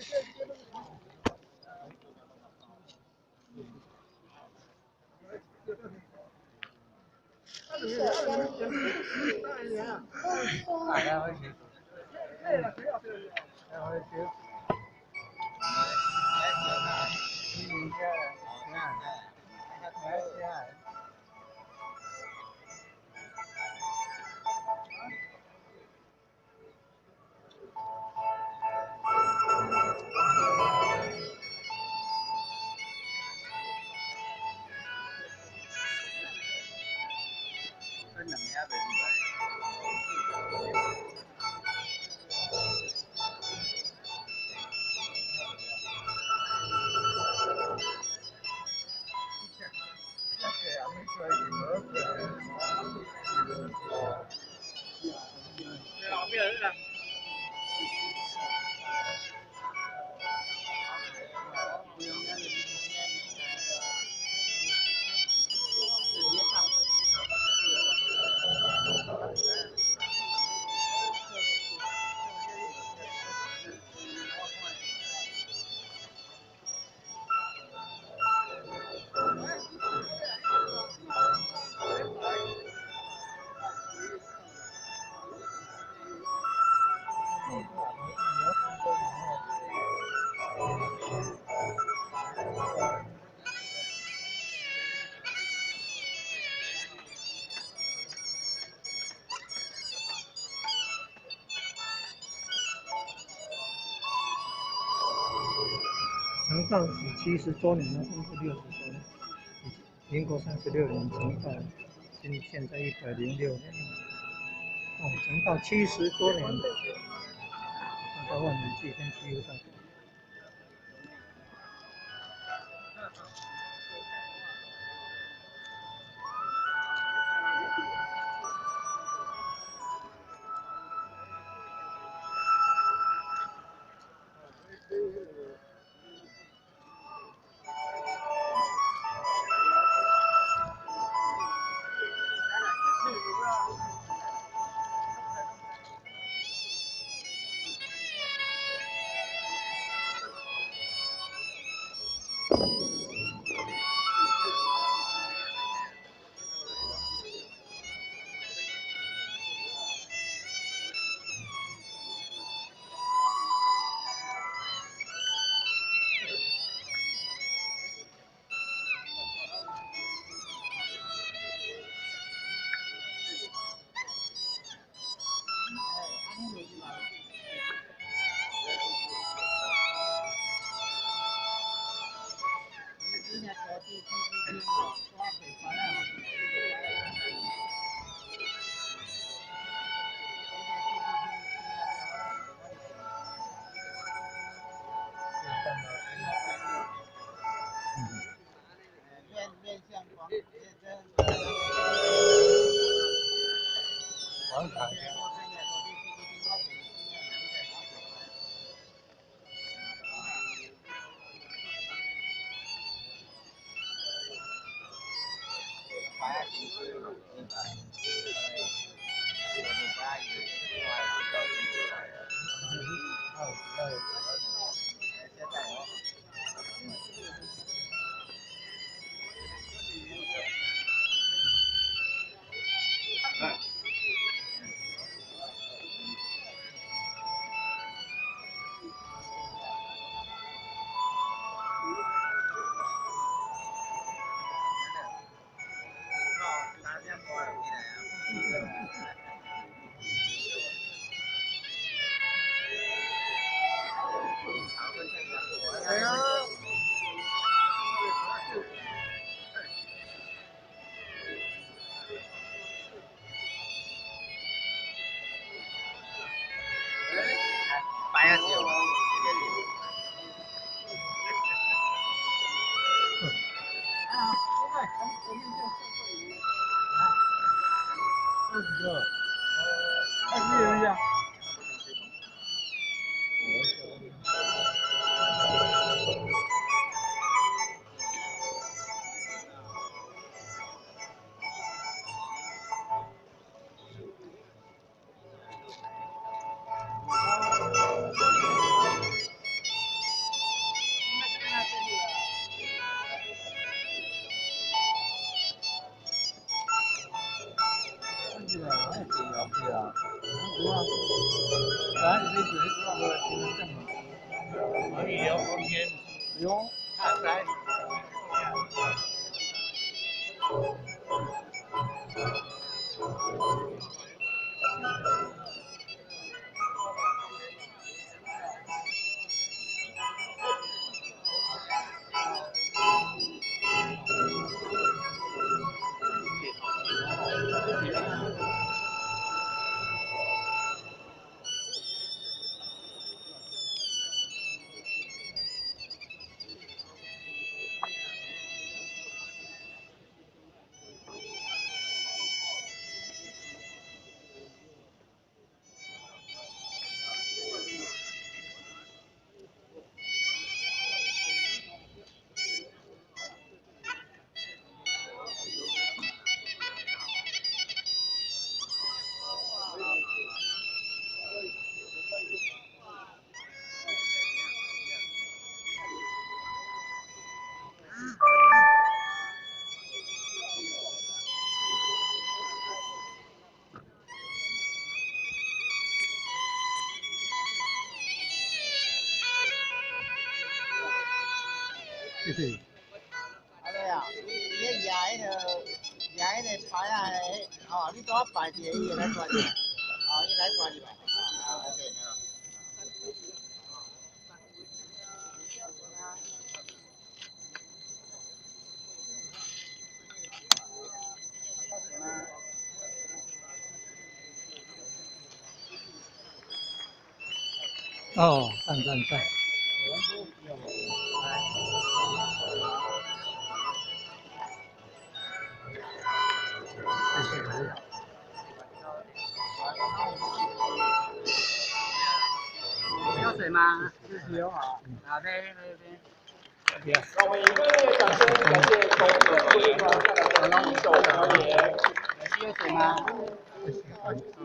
彼所講的是成道是70周年了，不是60周年。民国36年成道，现在106年。哦，成道70多年，到万年祭天几乎到。有，來。謝謝。啊對啊，你舉彼個牌仔，吼，你拄仔擺一个，伊會來帶入來，哦，伊來帶入來，啊，OK。哦，讚讚讚。謝謝。要水嗎？謝謝啊。好的，不要。讓我們以熱烈掌聲感謝從護士團帶來的第一首表演。需要水嗎？謝謝。